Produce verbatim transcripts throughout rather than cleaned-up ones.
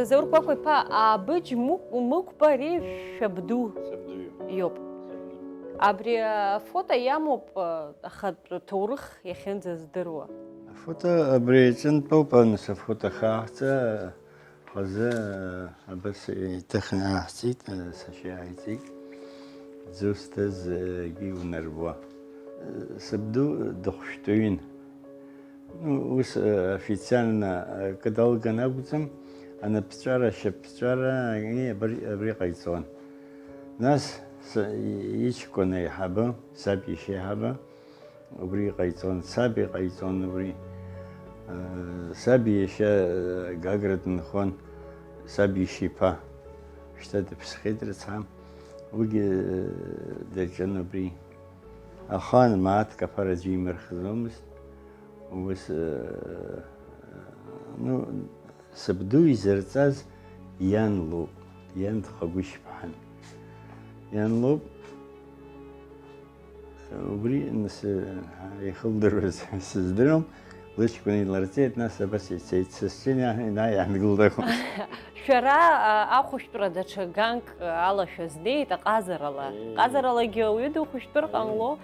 Заур Кәакәа-иԥа, Абыџь Мықә-, Мықәба ари шәабду Сабду иоуп. Иоуп. Сабду. Абри афото иамоуп, ахатә ҭоурых иахьынӡаздыруа. Афото абри аҿынтәоуп, аныс афото хааҳҵа, хазы, абас иҭыхны ааҳҵеит, сашьа иааиҵеит. Дзусҭаз, егьи унарбуа. Сабду дыхәшәтәыҩын. Ну, ус, э, официально, э, акы далган акәӡам, анапҵәара, ашьапҵәара, э, абри, абри ҟаиҵон. Нас с-, и-, иҷкәын аиҳабы, саб иашьа аиҳабы, убри иҟаиҵон, саб иҟаиҵон убри. Э, саб иашьа, э, Гагра дынхон, саб иашьа иԥа. Шьҭа дыԥсхьеит рыцҳа. Уигьы, э, даҿын убри. Ахаан мааҭк аԥара аӡәы имырхӡомызт. Ус, э, ну, сабду изырҵаз иан лоуп, иан дхагәышьԥҳан. Иан лоуп, убри, нас, э, ихылдыруаз сыздырам, лыҷкәын иларҵеит, нас абас ицеит, сасцәа инаиаангылт акәын. Шәара, а, ахәышәтәра даҽа ганк, а, ала шәазнеит аҟазарала. Ҟазаралагьы ауаҩы духәышәтәыр ҟамло,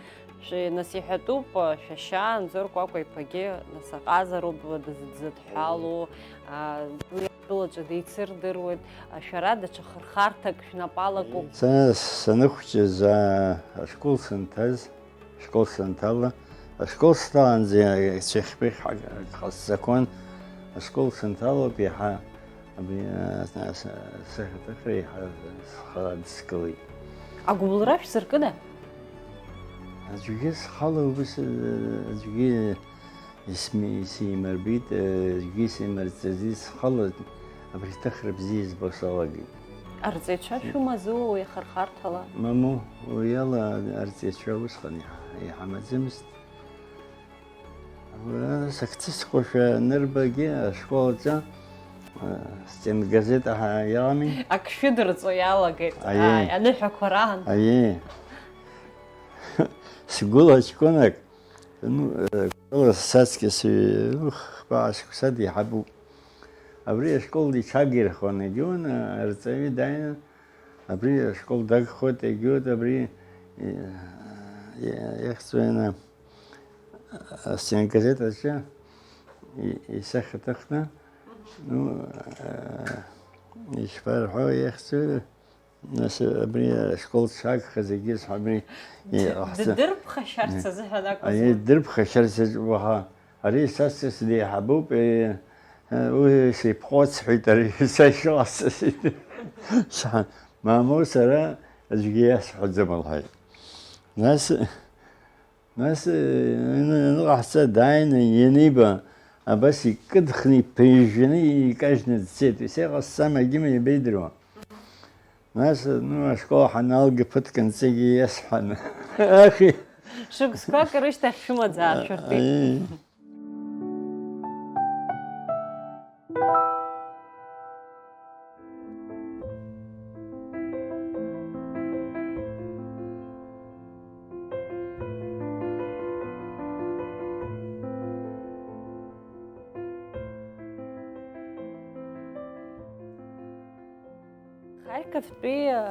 шәи-, нас иҳәатәуп, а, шәашьа Анзор Кәакәа-иԥагьы, нас аҟазароуп дыз-, дзыдҳәалоу, а, уи атәылаҿы деицырдыруеит, а, шәара даҽа хырхарҭак шәнапы алакуп. Са саныхәҷыз, а, ашкол санҭаз, ашкол санҭала, ашкол сҭаланӡа цәахьтәи ҳа-, ҟасҵақәан, ашкол санҭалоуп иаҳа абри, а, с-, с-, сахьаҭыхра иаҳа схы адскылеит. Агәыбылра шәзыркыда? Аӡәгьы схала убас, э, аӡәгьы исми-, исимырбеит, э, аӡәгьы исимырҵаӡеит, схала абри аҭыхра бзиа избо салагеит. Арҵаҩцәа шәымазу уи ахырхарҭала? Мамоу, уи ала арҵаҩцәа усҟан иҳа-, иҳамаӡамызт. Ура, сахьцысхуашәа анырбагьы ашкол аҿы, э, стенгазета ҳа-, иалами? Ак шәыдырҵо иалагеит, Аиеи. Ааи, аныҳәақәа раан. Аиеи. Сгәыла ҷкәынак, ну, э, гәыла саҵкьыс, э, ну, хԥа шықәса деиҳабуп. Абри ашкол иҽагирхуан, егьиуан, э, арҵаҩы дааины, абри ашкол дагхоит, егьиуеит, абри, э, э, ихьӡуеины, э, стенгазет аҿы и-, исахьаҭыхны, ну, э, ишԥарҳәо, ихьӡуеины, Нас абри ашкол дшагхаз егьыс абри, Д-, иҟаҳҵа-, ддырԥхашьарц азыҳәан акәызма? Аиеи, ддырԥхашьарц азы уаҳа. Ари са сас деиҳабуп, е, е, уи сиԥҟоцҳәеит, ари са ишыҟасҵаз. Сан, мамоу, сара аӡәгьы иасҳәаӡом, лҳәеит. Нас Нас, э, ины-, иныҟаҳҵа дааины ианиба, абас икыдхны, иԥыжәжәаны икажьны дцеит. Исеиҟасҵама, егьима иабеидыруа. Нас, ну, ашкол ҳаналга ԥыҭк анҵегьы иасҳәан. Ахи. Шықәсқәак рышьҭахь шәымаӡа аашәыртит. Аи. Харьковтәи, а,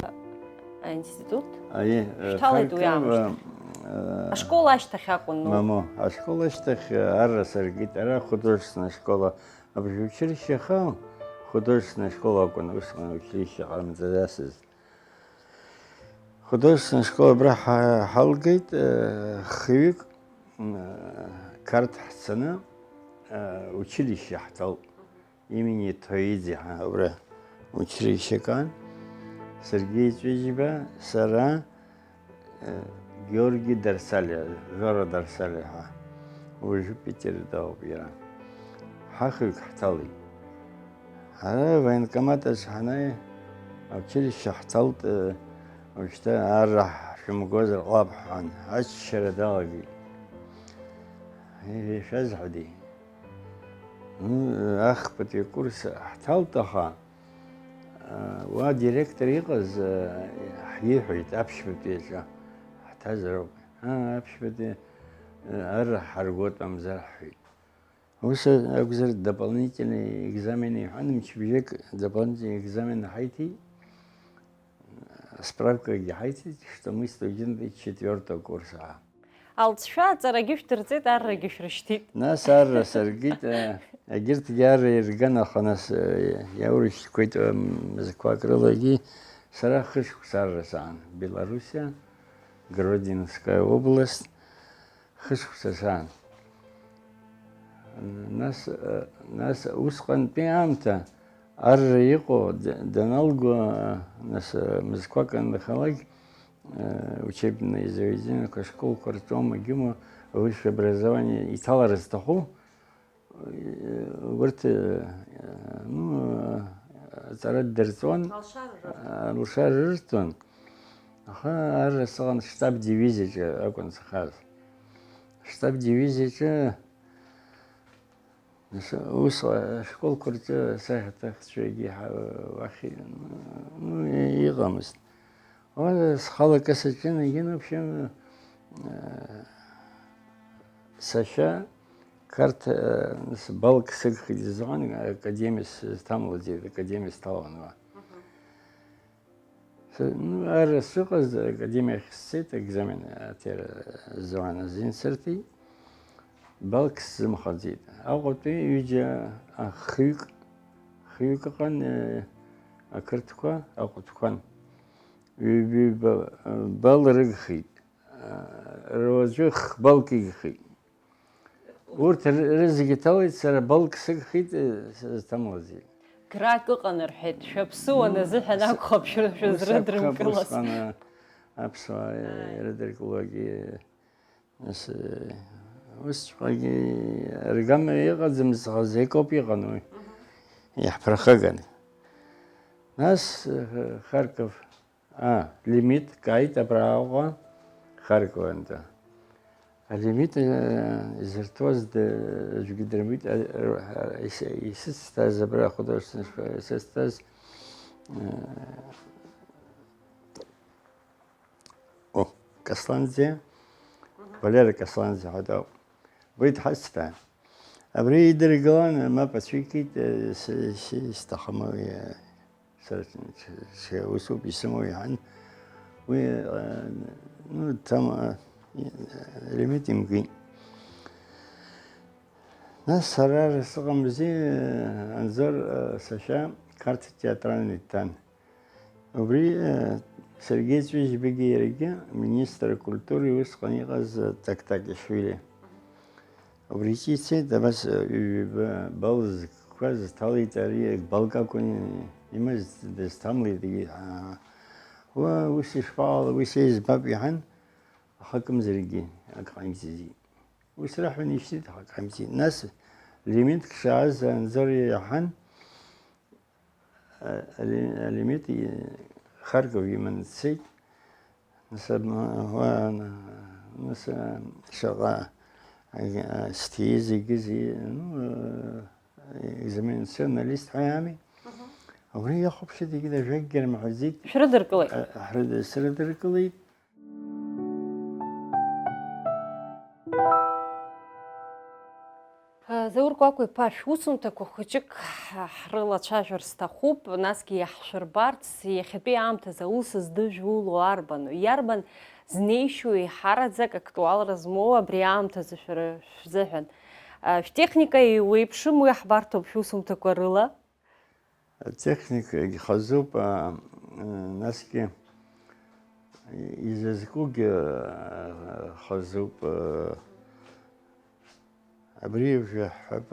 аинститут Аиеи, э, шәҭалеит уи Харьков, аамышьҭахь? Э, э, Ашкол ашьҭахь акәын, ну. Мамоу, ашкол ашьҭахь, э, арра сыркит, ара художественная школа, абжа училище ахаан, художественная школа акәын, усҟан училище ҟарымҵаӡацызт. Художественная школа абра ҳа-, ҳалгеит, э, хҩык, м, э, Қарҭ ҳцаны, э, училище ҳҭалт. Имени Тоидзе ҳәа абра училищекан, Сергеи Ҵәыџьба, сара, э, Георги Дарсалиа, Жора Дарсалиа ҳәа, уажәы Питер дауп иара. Ҳахҩык ҳҭалеит. Ара военкомат аҿы ҳанааи, аучилище ҳҭалт, э, уажәшьҭа арра шәымгозар ҟалап ҳҳәан, аччара далагеит. Ишәазҳәодеи? М, ахԥатәи акурс ҳҭалт, аха, а, уа директор иҟаз, а, ҳиҳәеит аԥшьбатәи аҿы ҳҭазароуп. А, аԥшьбатәи, а, арра ҳаргоит, мамзар ҳҳәеит. Ус акәзар, дополнительный экзамен иҳәан, мчыбжьык дополнительный экзамен ҳаиҭеит, справкагьы ҳаиҭеит, что мы студенты четвёртого курса. Алҵшәа аҵарагьы шәдырҵеит, аррагьы шәрышьҭит. Нас арра сыргеит, э, егьырҭгьы арра ирган, аха нас, э, иаурышьҭқәеит, э, мызқәак рылагьы. Сара хышықәса арра саан, Белоруссиа, Гродненская область, хышықәса саан. Нас, э, нас усҟантәи аамҭа арра иҟоу д-, даналго, э, нас, э, мызқәак аннахалак, э, учебные заведениеқәа, школқәа рҿоума, џьума, высшее образование иҭалар зҭаху, э, урҭ, э, ну, э, аҵара ддырҵон, алшара рырҭон. Алшара рырҭон. Аха арра сыҟан штаб дивизиаҿы акәын сахаз. Штаб дивизиаҿы Нас ус ашколқәа рҿы асахьаҭыхцәагьы ҳа-, уахь, ну, иҟамызт. Уа схала акы саҿын, егьин, в общем, э, сашьа Қарҭ, э, нас балк сыгхеит изыҟан, академиа сызҭамлаӡеит, академиа сҭалан уа. Мгм. С-, ну, ара сыҟаз академиахь сцеит, аекзамен аҭира азы азин сырҭеит, балк сзымхаӡеит. Аҟәатәи ҩыџьа, а, хҩык, хҩык ыҟан, э, ақырҭқәа, аҟәатәқәан. Ҩба, ҩба, э, бал рыгхеит, э, руаӡәы х-, балк игхеит. Урҭ р-, рызегьы ҭалеит, сара балк сыгхеит, э, сызҭамлази. Грак ыҟан рҳәеит, шәаԥсыуан азыҳәан акәхап шәы-, шәызрыдрымкылаз. Ус акәхап, усҟан, э, аԥсуаа, э, ирыдыркылогьы, нас, э, усҵәҟьагьы аргама иҟаӡамызт, аха зекоуп иҟан уи. Мгм. Иаҳԥырхаган. Нас, э, Харьков А, Лимит каит абраҟа Харьковынтәи. Алимит, э, изырҭоз д-, аӡәгьы дырмит, а, а, ис-, исыцҭаз абра ахудожественная школа, исыцҭаз, э, о, Касланӡе, Валера Касланӡе ҳәа дауп. Уи дҳацҭан. Абри идыргылан, мап ацәикит, э, с-, с-, исҭахым уи, э, сара ц-, ц-, ц-, усоуп исымоу иҳәан. Уи, э, ну, там, э, лимит имкит. Нас сара ара сыҟамзи, э, Анзор, э, сашьа Қарҭ театральный дҭан. Убри, э, Сергеи Ҵәыжьбагьы иаргьы, министр акультура усҟан иҟаз, э, Тактакишвили. Убри ицеит, абас, э, ҩба бал зкқәа зҭалеит, ари балк акәын имаз, дызҭамлеит, егьи, аа, уа, ус ишԥаҟало, уи сеиӡбап, иҳәан, аха акымзаракгьы ак ҟаимҵаӡеит. Ус раҳәаны ишьҭит, аха ак ҟаимҵеит. Нас лимитк шааз Анзор иаҳан, Али-, Алимит и-, Харьков иманы дцеит. Нас, м, уа-, нас, а, шаҟа, а, сҭизи-гызи, ну, э, экзаменационный лист ҳәа иами. Мгм. Убри иахәаԥшит, егьи дажәакгьы рмаҳәаӡеит. Шәрыдыркылеит? А, ҳрыд-, срыдыркылеит. Заур Кәакәа-иԥа, шәусумҭақәа хәыҷык ҳрылацәажәар сҭахуп, насгьы иаҳшәырбарц, иахьатәи аамҭазы аус здыжәуло арбану? Иарбан знеишьоу еиҳараӡак актуалра змоу абри аамҭазы шәара шәзыҳәан? Шәтехника еиуеиԥшым, уи ҳбарҭоуп шәусумҭақәа рыла. Атехникагь хазуп, а, насгьы изызкугьы, а, хазуп, а, абри жәаҳәап,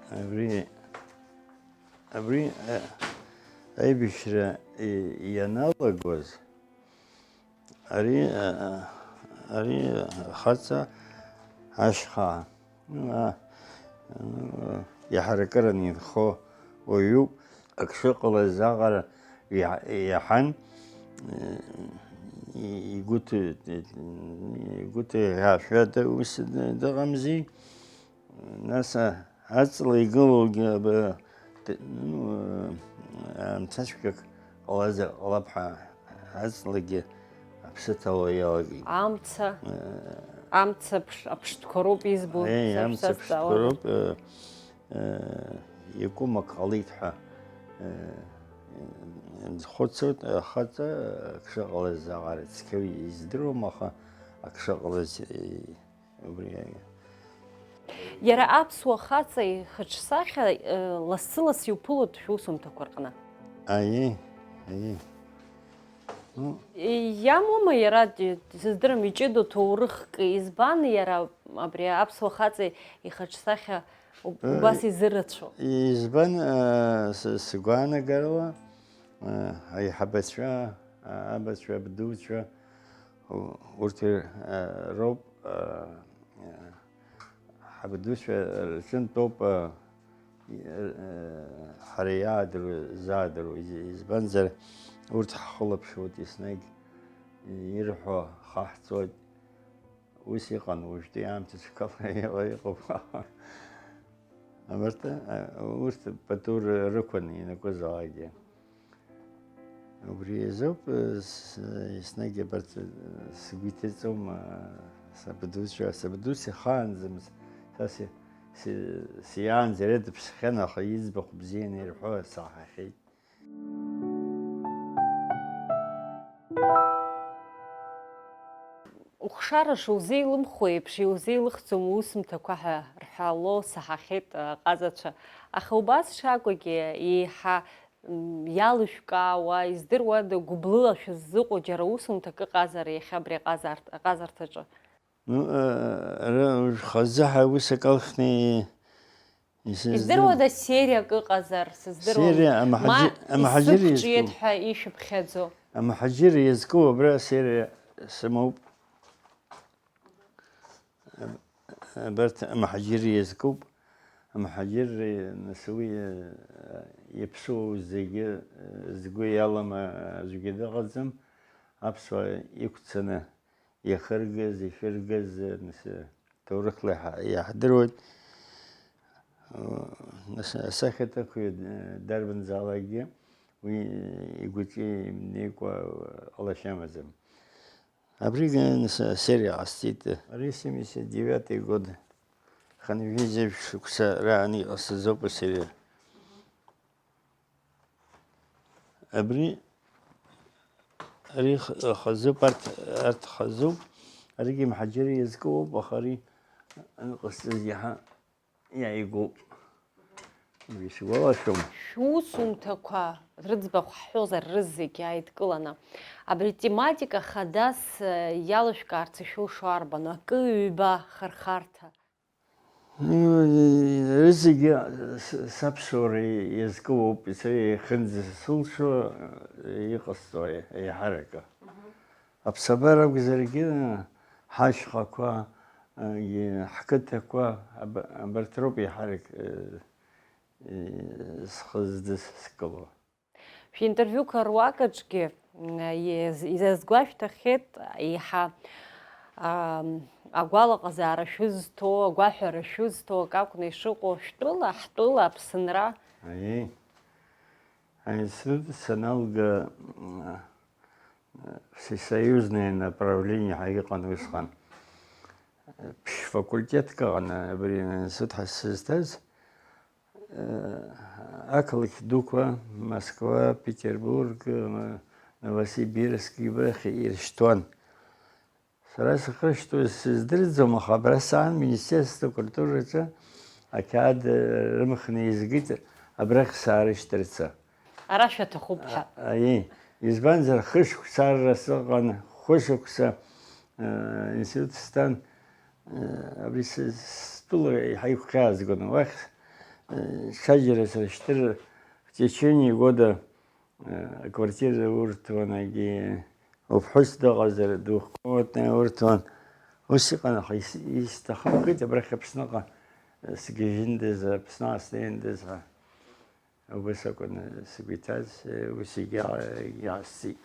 абри, абри, а, аибашьра и-, ианалагоз, Ари, ари хаҵа ашьха, а, иаҳаракыраны инхо уаҩуп, ак шыҟалаз аҟара иаҳ-, иаҳан, игәы ҭ-, игәы ҭыӷьӷьаашәа ус дыҟамзи. Нас, а, аҵла игылоугьы аб-, т-, ну, а, мцаҵәҟьак ҟалазар ҟалап ҳәа, аҵлагьы аԥсы ҭало иалагеит. Амца. Э, Амцаԥш-, аԥштәқәа роуп избо, Еи, сара амцаԥштәқәа шәсазҵаауада. Роуп, э, э, иакәым ак ҟалеит ҳәа, э, нхәыцуеит, ахаҵа ак шыҟалаз аҟара цқьа издыруам, аха ак шыҟалаз, э, убри. Иара аԥсуа хаҵа ихаҿсахьа, э, лассы-ласс иуԥылоит шәусумҭақәа рҟны. Аиеи, аиеи. Ну. Иамоума иара, ди-, сыздырам, иҷыдоу ҭоурыхк, избан иара абри аԥсуа хаҵа ихаҿсахьа уб-, Э, убас изырацәоу? Избан, э, с-, сгәаанагарала, э, аиҳабацәа, а-, абацәа, абдуцәа, у-, урҭ ир-, э, роуп, э, э, ҳабдуцәа рҿынтәоуп, э, ҳара иаадыруа, заадыруа, из-, избанзар, урҭ ҳхылаԥшуеит еснагь, ирҳәо хаҳҵоит. Ус иҟан, уажәтәи аамҭа ҽакала иҟа-, иҟоуп. Абарҭ, а, урҭ пату рықәын ианакәызаалакгьы. Убри азоуп, э, с-, еснагь абарҭ, э, сгәы иҭаҵом, э, сабдуцәа, сабдуцәа ихаанӡамыз, са си-, си-, сиаанӡа иара дыԥсхьан, аха иӡбахә бзианы ирҳәо саҳахьеит. Ухшара шузеилымхуа еиԥш, иузеилыхӡом уусумҭақәа ҳәа рҳәало саҳахьеит аҟазацәа. Аха убас шакәагьы, еиҳа, м, иалышәкаауа, издыруада, гәыблыла шәыззыҟоу џьара усумҭак ыҟазар иахьа абри аҟазарт-, аҟазарҭаҿы? Ну, э, ара уж хазы ҳәа ус акалхны исыздырам. Издыруада, сериак ыҟазар, сыздыруам. Сериа амҳаџьыр-, ма амҳаџьыр исықәҿиеит иазку. Ҳәа ишәыԥхьаӡо. Амҳаџьыр иазку абра сериа сымоуп. Абарҭ амҳаџьыр иазкуп. Амҳаџьырреи, нас, уи, э, иаԥсуоу зегьы, э, згәы иалам, э, аӡәгьы дыҟаӡам. Аԥсуаа иқәцаны иахыргаз, ишәыргаз, э, нас, э, ҭоурыхла иҳа-, иаҳдыруеит. Э, нас, асахьаҭыхҩы, э, дарбанзаалакгьы уи игәаҿы имнеикәа ҟалашьа амаӡам. Абригь н-, с-, сериа ҟасҵеит. Ари семьдесят девятый год. Хынҩажәи жәаҩа шықәса раан иҟасҵаз ауп асериа. Абри, ари х-, хазуп, арҭ, арҭ хазуп. Аригьы мҳаџьыр иазкуоуп, аха ари аныҟасҵаз иаҳа иааигәоуп. Уи сгәалашәом. Шәусумҭақәа рыӡбахә ҳҳәозар, рызегьы ааидкыланы, абри тематика хадас, э, иалышәкаарц ишәылшо арбану? Акы, ҩба, хырхарҭа? Рызегьы с-, саԥсуара иазкылоуп, са иахьынӡасылшо, э, иҟасҵо еиҳаракы. Аԥсабара акәзаргьы, ҳашьхақәа, егьи ҳқыҭақәа, аб-, абарҭ роуп еиҳарак, э, э, схы здызкыло. Шәинтервиуқәа руакаҿгьы, м, иаз-, изазгәашәҭахьеит еиҳа, ам, агәалаҟазаара шәызҭо, агәаҳәара шәызҭо акы акәны ишыҟоу, шәтәыла, ҳтәыла, Аԥсынра. Аиеи. Аинститут саналга, м, всесоюзное направление ҳәа иҟан усҟан. Ԥшь факультетк ыҟан абри аинститут ҳа сызҭаз. Ақалақь дуқәа, Москва, Петербург, Новосибирск, убрахь иршьҭуан. Сара сахьрышьҭоу сыздырӡом, аха абра саан, Министерство культураҿы ақьаад рымхны изгеит абрахь саарышьҭырца. Ара шәаҭахуп ҳәа. А, аиеи. Избанзар, хышықәса арра сыҟан, хәышықәса, э, институт сҭан, э, абри сы-, стәыла еиҳа игәхьаазгон. Уахь, э, ҽаџьара срышьҭыр, в течение года Э, аквартира урҭон, егьи уԥҳәыс дыҟазар, двухкомнатная урҭон. Ус иҟан, аха ис-, исҭахымкит абрахь Аԥсныҟа, э, сгьежьындаз, Аԥсныҟа снеиндаз ҳәа. Убас акәын, э, сгәы иҭаз, э, ус егьа-, егьаасҵеит.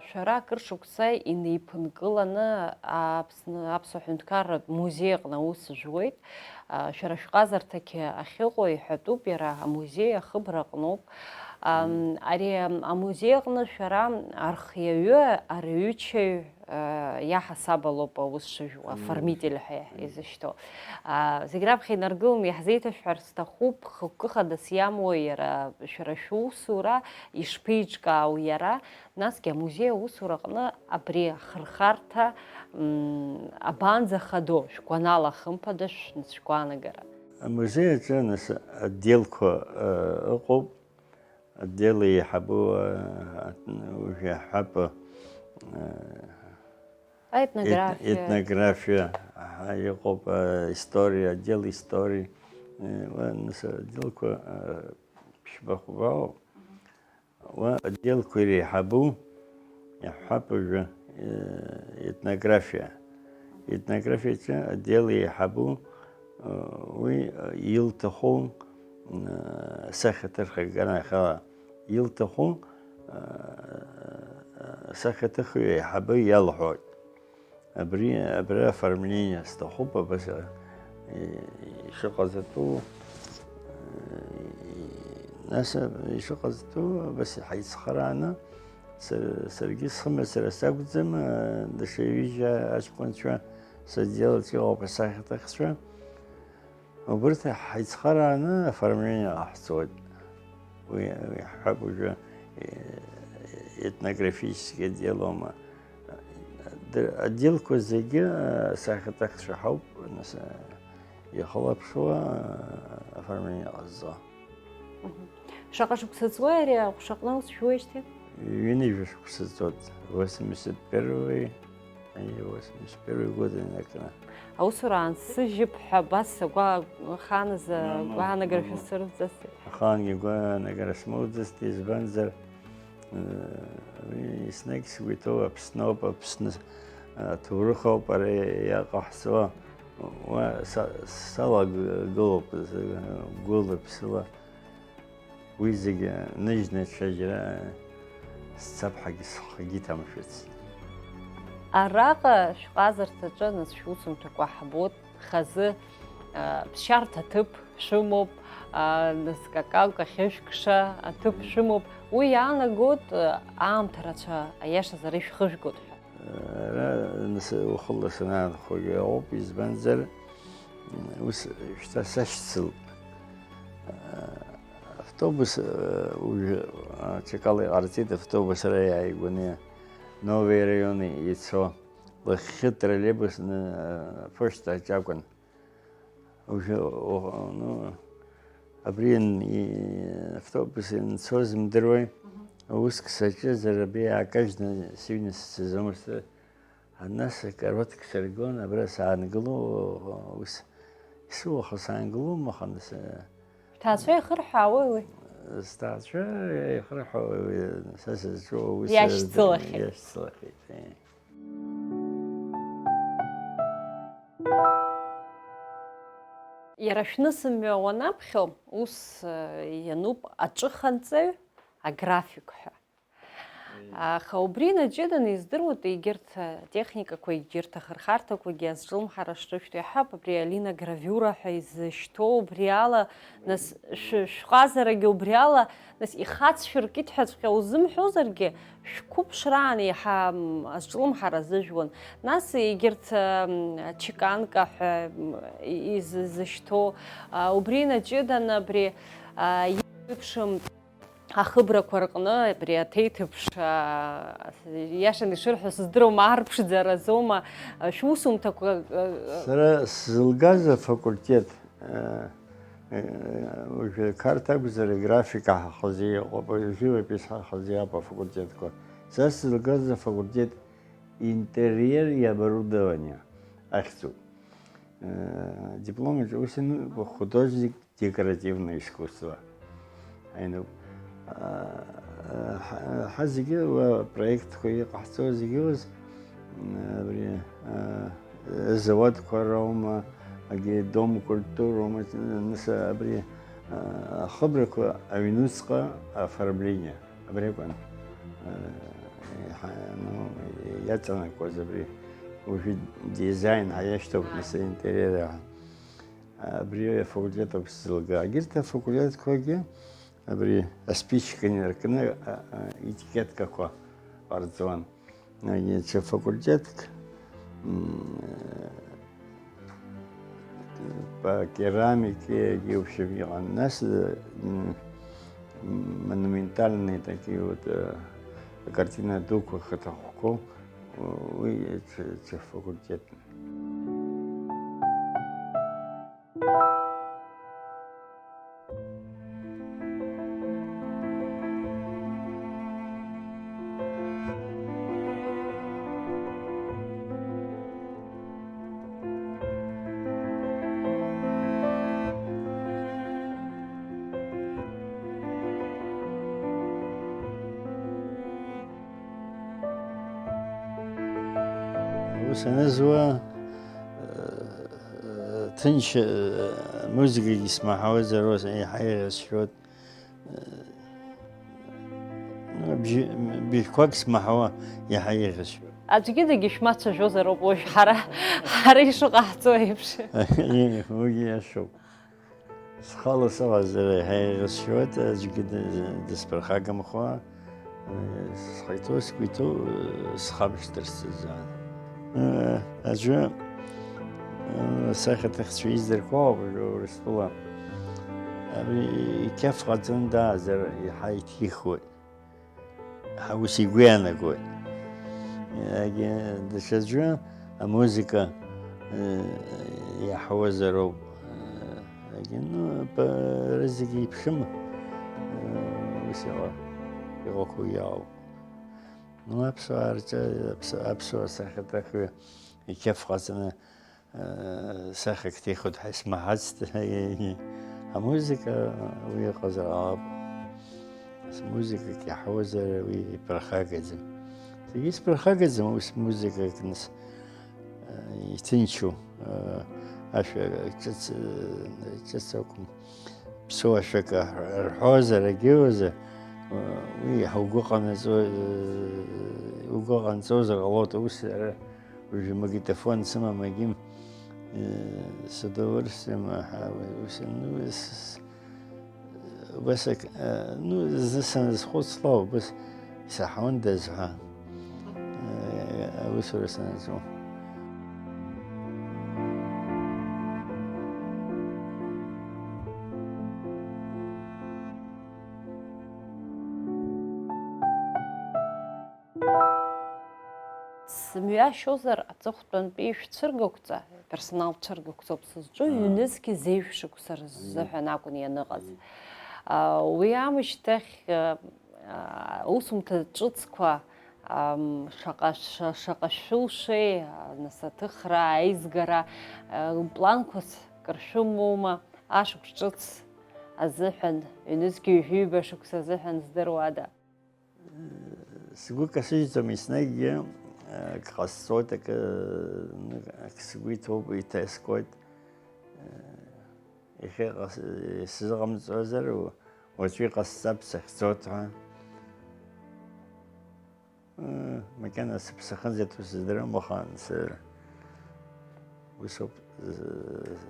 Шәара акыр шықәса инеиԥынкыланы Аԥсны, аԥсуа ҳәынҭқарратә музеи аҟны аус жәуеит. Шәара шәҟазарҭагьы ахьыҟоу иҳәатәуп, иара амузеи ахыбра аҟноуп. Ам, ари, ам, амузеи аҟны шәара архиаҩы, арҩычаҩ, а, иаҳасаб алоуп аус шыжәуа, Амузеи. Аформитель ҳәа изышьҭоу. А, зегь раԥхьа инаргыланы иаҳзеиҭашәҳәар сҭахуп, хықәкы хадас иамоу иара, шәара шәусура, ишԥеиҿкаау иара, насгьы амузеи аусураҟны абри ахырхарҭа, м, абанӡахадоу, шәгәанала, хымԥада, шәгәаанагара? Амузеи аҿы, нас, отделқәа, э, ыҟоуп. Отдел еиҳабу, э, уажәы иаҳҳәап, э, Аетнографиа. Ет-, етнографиа, аҳа, иҟоуп, э, история, отдел истории. Э, уа, нас, отделқәа, э, ԥшьба-хәба ыҟоуп. Уа отделқәа иреиҳабу, иаҳҳәап уажәы, э, етнографиа. Етнографиаҿы отдел еиҳабу, э, уи, э, илҭаху, э, сахьаҭыхрак анахьала илҭаху, э, сахьаҭыхҩы еиҳабы иалҳәоит. Абри, абри оформление сҭахуп, абас, э, ишыҟаҵатәу, э, нас, э, ишыҟаҵатәу, абас ҳаицхырааны, са-, саргьы схымҩа сара сакәӡам, э, даҽа ҩыџьа аҷкәынцәа, сотделаҿ иҟоуп асахьаҭыхцәа. Убырҭ ҳаицхырааны оформление ҟаҳҵоит. Уи, уи ҳҳәап уажәы, э, етнографический отдел аума. Д-, отделқәа зегьы, э, сахьаҭыхцәа ҳауп, нас, э, ихылаԥшуа, э, оформление ҟазҵо. Мгм. Шаҟа шықәса ҵуеи ари аҟәшаҟны ус шәуеижьҭеи? Ҩынҩажәа шықәса ҵуеит, восемьдесят первый, и восемьдесят первый год инаркны. Аусура аансыжьып ҳәа абас агәа-, ахааназы Мамоу, агәаанагара мамоу. Шәасырҵазеи? Ахаангьы агәаанагара смоуӡацт, избанзар, э, уи еснагь сгәы иҭоу Аԥсноуп, Аԥсны, э, аҭоурых ауп ара иаҟаҳҵо. Уа са-, салагылоуп, з-, гәыла-ԥсыла. Уи зегьы ныжьны ҽаџьара сцап ҳәагьы схгьы иҭамшәацт. Араҟа шәҟазарҭаҿы, нас, шәусумҭақәа ҳбоит, хазы, а, ԥсшьарҭа ҭыԥ шәымоуп, а, нас, какалк ахьышәкша аҭыԥ шәымоуп. Уи иаанагоит, а, аамҭа рацәа, аиашазы, ара ишәхыжәгоит ҳәа. Ара, нас, ухыла санаанхогьы ыҟоуп, избанзар, ус шьҭа сашьцылт. Автобус, э, уажәы, а, аҽакала иҟарҵеит, автобус ара иааигәаны Новые районы ицо, лахьхьи троллейбус, э, ԥошьҭа аҿы акәын. Уажәы, о, ну, абри ан-, и-, автобус ианцоз имдыруеи, Мгм. Уск саҿызар абри аакажьны сыҩны сцаӡомызт. Нас акаруаҭк сыргон, абра саангыло, ус исуаха саангылом, аха нас, э, Ҭаацәа ихырҳәаауеи уи? Сҭаацәа ихырҳәаауеи, са сызҿу аус Иашьцылахьеит. Иашьцылахьеит, э. Иара шәнысымҩа уанаԥхьо, ус, э, иануп аҿыханҵаҩ, аграфик ҳәа. Аха убри наҷыданы издыруеит, егьырҭ атехникақәа, егьырҭ ахырхарҭақәагьы азҿлымҳара шрышәҭо иаҳҳәап, абри алиногравиура ҳәа изышьҭоу убри ала, нас, шә-, шәҟазарагьы убри ала, нас, ихацшәыркит ҳәаҵәҟьа узымҳәозаргьы, шәқәыԥшраан еиҳа, м, азҿлымҳара азыжәуан. Нас егьырҭ, м, чеканка ҳәа, м, и-, изы-, зышьҭоу, а, убри наҷыданы абри, а, еиԥшым ахыбрақәа рҟны абри аҭеиҭыԥш, аа, иашаны ишырҳәо сыздыруам, аарԥшӡаразоума, шәусумҭақәа, э, Сара сзылгаз афакультет, э, э, уажәы Қарҭ акәзар, графика ҳахазы иҟоуп, живопись ҳахазы иҟоуп афакультетқәа. Сара сзылгаз афакультет интерьер и оборудование ахьӡуп. Э, диплом аҿы ус иануп, художник декоративное искусство. Аинуп. А, а, ҳа-, ҳа зегьы уа проектқәа иҟаҳҵо зегьы ус, м, абри, а, азауадқәа роума, агьи дом культуроума, нас абри, а, ахыбрақәа аҩнуҵҟа оформление, абри акәын, а, иҳа-, ну, иаҵанакуаз абри, уажәы дизайн ҳәа иашьҭоуп, нас интерьер ҳәа. Абри афакультет ауп сзылга. Егьырҭ афакультетқәагьы Абри аспичка инаркны, а, а, етикеткақәа ҟарҵон. Егьи ҽа факультетк, м, по керамике, егьи, в общем, иҟан. Нас, м, монументальные такие вот, э, картина дуқәа, хаҭахәқәоу, уи ҽа, ҽа факультет. Ус анызуа, ҭынч, музыкагьы смаҳауазар, ус еиҳа еиӷьасшьоит. Бжьы-, бжьқәак смаҳауа иаҳа еиӷьасшьоит. Аӡәгьы дагьышәмацәажәозароуп уажә ҳара, ҳара ишыҟаҳҵо еиԥш. Уигьы иашоуп. Схала сыҟазар еиҳа еиӷьасшьоит, аӡәгьы ды-, дысԥырхагамхо, схы иҭоу, сгәы иҭоу, схамышҭырц азы. Аӡәы, сахьаҭыхцәа издырқәоуп Урыстәыла. Абри иқьаф ҟаҵаны даазар еиҳа иҭихуеит. Ус игәы иаанагоит. Егьи даҽаӡәы амузыка, э, иаҳауазароуп. Егьи, ну, ба-, рызегьы иԥшым, э, ус иҟа-, иҟақәоу иаауп. Ну, аԥсуаа рҿы, аԥс-, аԥсуаа сахьаҭыхҩы иқьаф ҟаҵаны сахьак ҭихуеит ҳәа исмаҳацт. Амузыка уи ыҟазар ҟалап. Ас музыкак иаҳауазар уи иԥырхагаӡам. Зегьы исԥырхагаӡам ус музыкак, нас, иҭынчу, ашәа ҿыц, ҿыц акәым. Ԥсуа шәак рҳәозар, егьиуазар, уи угәы ҟанаҵо-, угәы ҟанҵозар ҟалоит, ус ара Уажәы магнитофон сымам, егьим, э, с удовольствием, аҳа, уи, ус, ну, с-, с-, убас ак, э, ну, зны саназхәыцлак, убас исаҳауандаз ҳәа, э, аусура санаҿу. Сымҩашьозар, аҵыхәтәантәи шәцәыргақәҵа, персонал цәыргақәҵоуп сызҿу, аа, ҩнызқьи зеижә шықәса рзыҳәан акәын ианыҟаз. Мм. А, уи аамышьҭахь, а, а, аусумҭа ҿыцқәа, ам, шаҟа, ша-, шаҟа шәылшеи, а, нас аҭыхра, аизгара, а, планқәас кыр шәымоума, ашықәс ҿыц азыҳәан, ҩнызқьи ҩажәи ҩба шықәса азыҳәан здыруада? Сгәы касыжьӡом еснагьгьы, акы ҟасҵоит, акы, акы сгәы иҭоуп, иҭаскуеит. Иахьа ҟас-, сзыҟамҵозар, уаҵәы иҟасҵап сахьцоит ҳәа. Макьана сыԥсахынӡаҭоу сыздырам, аха анцәа усоуп,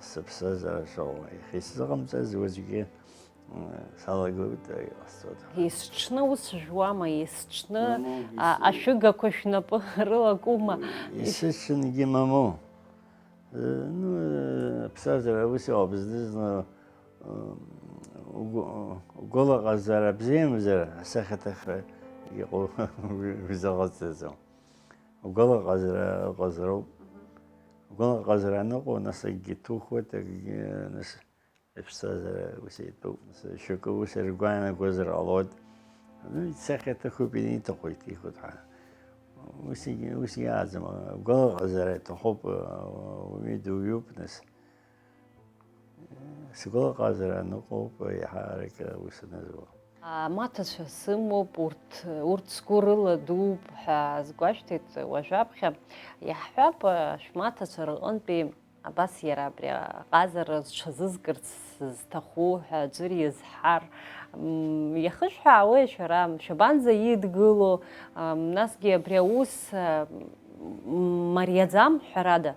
сыԥсазаара шыҟоу. Иахьа исзыҟамҵаз уаҵәгьы салагоит, иҟасҵоит. Есҽны ус жәуама, есҽны, мамоу, а, ес-, ашәыгақәа шәнапы рылакума? Есыҽынгьы мамоу. Э, ну, э, аԥсҭазаара ус иҟоуп, зны-зны, э, угәы-, угәалаҟазаара бзиамзар, асахьаҭыхра иҟоу узаҟаҵаӡом. Угәалаҟазаара ыҟазароуп. Угәалаҟазаара аныҟоу, нас акгьы ҭухуеит, акгьы, нас Иԥсҭазаара ус итәуп, шьоукы ус иргәаанагозар ҟалоит. Ну, исахьаҭыхуп, ианиҭаху иҭихуеит ҳәа. Ус, ус иааӡам, агәалаҟазаара иҭахуп, ауаҩы дуаҩуп, нас. Сгәалаҟазаара аныҟоуп, еиҳарак ус анызуа. Амаҭацәа сымоуп, урҭ, урҭ сгәы рыладууп ҳәа азгәашәҭеит уажәаԥхьа. Иаҳҳәап, шәмаҭацәа рҟынтәи Абас иара абри аҟазара зҽазызкырц сызҭаху ҳәа аӡәыр иазҳар, м, иахышәҳәаауеи шәара, шәабанӡа идгыло, ам, насгьы абри аус, а, м, мариаӡам, ҳәарада.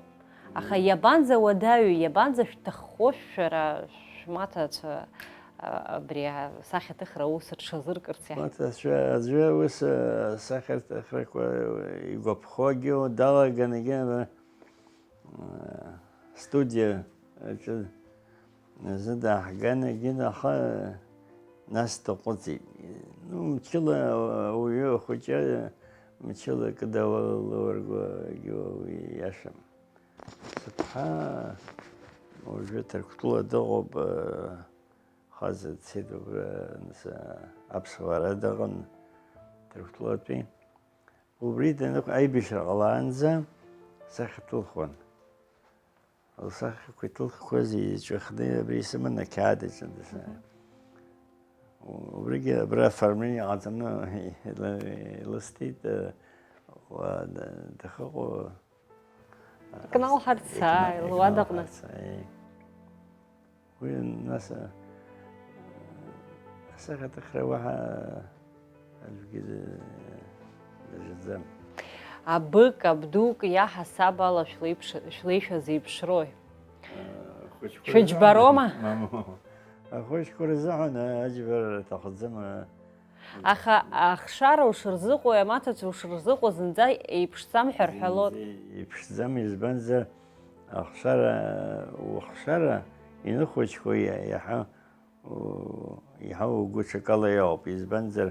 Аха иабанӡа уадаҩу, иабанӡа шәҭаххо шәара шәмаҭацәа а, абри асахьаҭыхра аус рҽазыркырц иаҳ-, Маҭ аӡәы, аӡәы ус, а, асахьаҭыхрақәа игәаԥхогьы далаган, егьи, а, студиа аҿы азы дааҳган, егьи, аха нас даҟәыҵит. Ну, мчыла ауаҩы ахәыҷы, мчыла акы далалургогьы уи иашам. Сыԥҳа уажәы Ҭырқәтәыла дыҟоуп, хаҵа дцеит убра, нас, аԥсуара дыҟан Ҭырқәтәылатәи. Убри даныҟ-, аибашьра ҟалаанӡа сахьаҭылхуан. Лсахьақәа иҭылхқәаз иҵәахны абри исыман ақьаад аҿы. Убригьы абра оформление ҟаҵаны ила-, илысҭеит, уа дахыҟоу. Икналҳарц, ааи, луадаҟны. Икналҳарц, ааи. Уи нас, а, асахьаҭыхра уаҳа аӡәгьы дажәӡам. Абык, абдук иаҳасаб ала шәлеиԥш-, шәлеишәа зеиԥшрои? Ахәыҷқәа Шәыџьбарома? Рзыҳәан, мамоу. Ахәыҷқәа рзыҳәан аџьбара аҭахӡам, а, Аха ахшара ушырзыҟоу, амаҭацәа ушырзыҟоу зынӡа еиԥшӡам ҳәа рҳәалоит. Зынӡа еиԥшӡам, избанзар, ахшара, ухшара иныхәыҷқәоу иа-, иаҳа, у-, иаҳа угәы ҽакала иоуп, избанзар,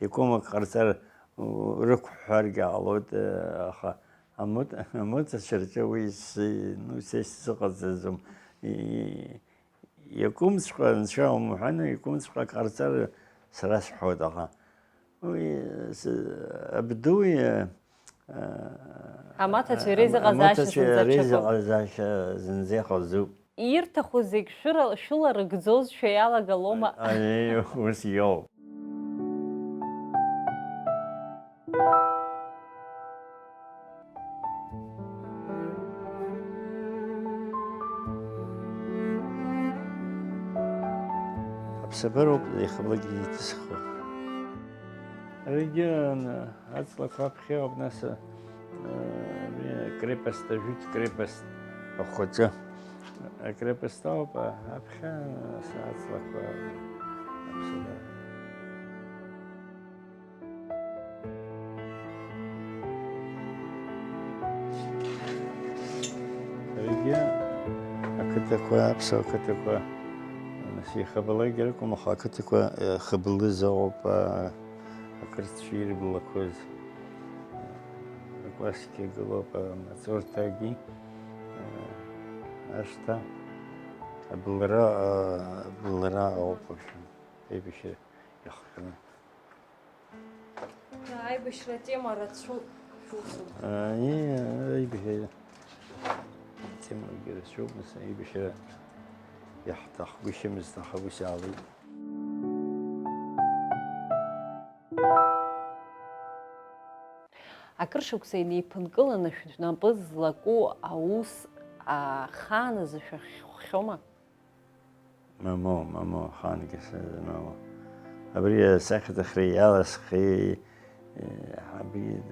иакәым ак ҟарҵар, у-, рықәҳәҳәаргьы ҟалоит, э, аха амыт-, амыҭацәа рҿы уи сы-, ну, са исзыҟаҵаӡом. И-, Иакәымҵәҟьа, анцәа умҳәан, иакәымҵәҟьа ак ҟарҵар, сара сҳәоит, аха уи, с-, абдуи, а, Амаҭацәеи а, реизыҟазаашьа амаҭацәеи зынӡа ҽакуп. Реизыҟазаашьа зынӡа иҟазоуп. Ирҭаху зегь шәыра-, шәыларыгӡозшәа иалагалома? Аиеи, ус иоуп. Аԥсабароуп иахьаблагьы иҭысхуа. Аригьы аҵлақәа аԥхьа ауп, нас, а, абри акрепост, ажәытә крепост ахәаҿы. Акрепост ауп, а, аԥхьа, нас, аҵлақәа аԥсабара. Егьи ақыҭақәа, аԥсуа қыҭақәа, нас, ихабалак ракәым, аха ақыҭақәа, э, хыбылыз ыҟоуп, а, ақырҭцәа ирблақәоз, акәасқьа гылоуп, а, амаҵурҭагьы, а, ашҭа, абылра, а, абылра ыҟоуп, в общем, аибашьра иахҟьаны. Аибашьра атема рацәоуп шәусура. Аи, аибашьра атемагьы рацәоуп, нас аибашьра иаҳҭахгәышьамызт, аха ус иаалеит. Акыр шықәса инеиԥынкыланы шәнапы злаку аус ахааназы шәахьхәхьоума? Мамоу, мамоу, ахаангьы сымоу. Абри асахьаҭыхра иаласхи, абри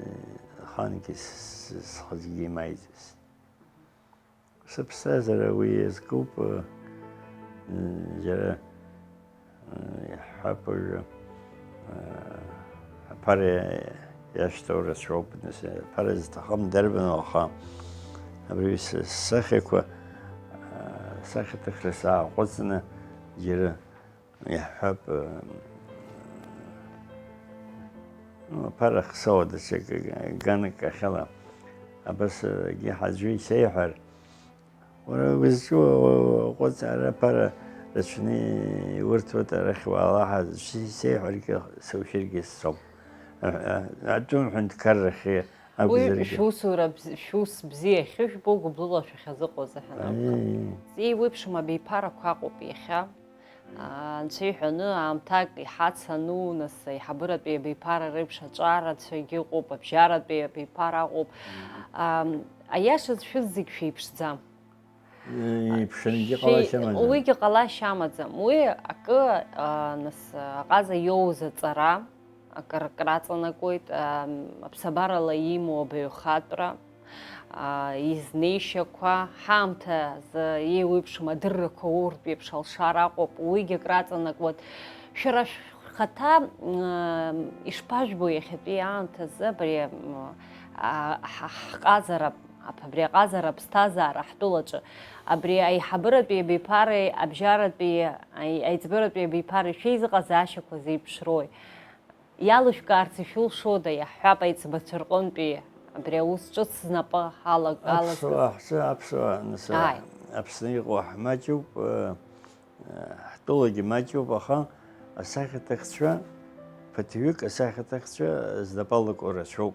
ахаангьы с-, с-, схазгьы имаиӡаз. Сыԥсҭазаара уи иазкуп, ы, џьара, ы, иаҳҳәап уажәы. Аԥара иашьҭоу рацәоуп, нас, аԥара зҭахым дарбану, аха абри са-, сахьақәа, а, сахьаҭыхра сааҟәыҵны џьара иаҳҳәап, а, ну, аԥара хсоуа даҽакы ганк ахьала. Абас, а, егьи ҳаӡәы исеиҳәар, Уара узҿу аҟәыҵ ара аԥара рацәаны иурҭоит, арахь уаала ҳәа сеиҳәаргьы, сушьыргьы сцом. Атәым ҳәынҭқаррахьы Уи акәзаргьы. Шәусура бз-, шәус бзиа ахьыжәбо гәыблыла шәахьазыҟоу азыҳәан акәхап. Аиеи. Еиуеиԥшым абиԥарақәа аҟоуп иахьа. Анцәа иҳәаны, аамҭак иҳацану, нас, аиҳабыратәи абиԥара реиԥш аҿарацәагьы ыҟоуп, абжьаратәи абиԥара ыҟоуп. Ам, аиашаз шәыз зегь шәеиԥшӡам. Иԥшынгьы Шәеи-, ҟалашьа амаӡам. Уигьы ҟалашьа амаӡам. Уи акы, а, нас, аҟаза иоуз аҵара, акыр краҵанакуеит, а, аԥсабарала имоу абаҩхатәра. изнеишьақәа, ҳаамҭазы еиуеиԥшым адыррақәа уртә еиԥш алшара акәуп, уигьы акраҵанакуеит. Шәара шәхаҭа ишԥажәбо иахьатәи аамҭазы абри ҳҟазара, абри аҟазара аԥсҭазаара ҳтәылаҿы, абри аиҳабыратәи абиԥареи абжьаратәи аиҵбыратәи абиԥареи шәеизыҟазаашьақәа зеиԥшрои? Иалышәкаарц ишәылшода, иаҳҳәап, аиҵбацәа рҟынтәи абри аус ҿыц знапы алак-, алазкыз? Аԥсуаа ҳзы, аԥсуаа, нас, Ааи. Аԥсны иҟоу ҳмаҷуп, э, э, ҳтәылагьы маҷуп, аха асахьаҭыхцәа, ԥыҭҩык асахьаҭыхцәа знапы алаку рацәоуп.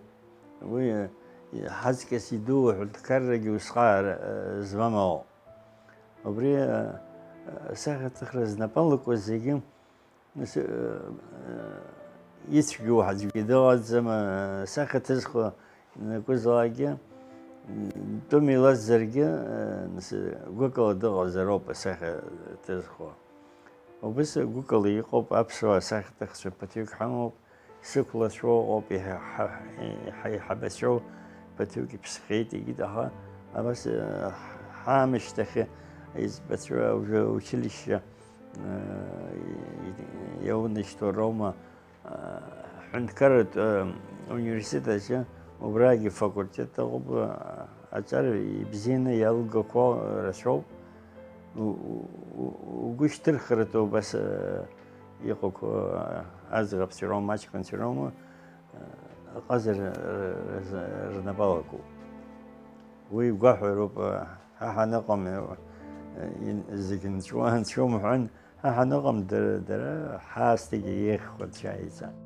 Уи, э, ҳаҵкьыс идуу аҳәынҭқаррагьы усҟак, э, змам ауп. Убри, э, асахьаҭыхра знапы алаку зегьы Нас, э, э, ицәгьоу аӡәгьы дыҟаӡам, э, сахьаҭыхцәа ианакәызаалакгьы, м, тәым илазаргьы, э, нас, э, гәыкала дыҟазароуп асахьаҭыхцәа. Убас гәыкала иҟоуп, аԥсуаа сахьаҭыхцәа ԥыҭҩык ҳамоуп, сықәлацәоу ыҟоуп, иҳа-, ҳа-, иҳа-, иҳабацәоу ԥыҭҩык иԥсхьеит, егьит, аха абас, э, ҳаамышьҭахь аиҵбацәа уже училище иаунашьҭуа роума, ҳҳәынҭқарратә университет аҿы убрагьы факультет ыҟоуп, аҿар ибзианы иалгақәо рацәоуп. У-, у-, у-, угәы шьҭырхратәы убас, э, иҟақәоу, э, аӡӷабцәа роума, аҷкәынцәа роума, э, аҟазара р-, р-, рнапы алакуп. Уи гәаҳәароуп, э, ҳа ҳаныҟам, э, ин-, зегь нҵәуа, нҵәом ҳәан, ҳа ҳаныҟам, дара, дара ҳаасҭагьы еиӷьхо рцәа иҵан.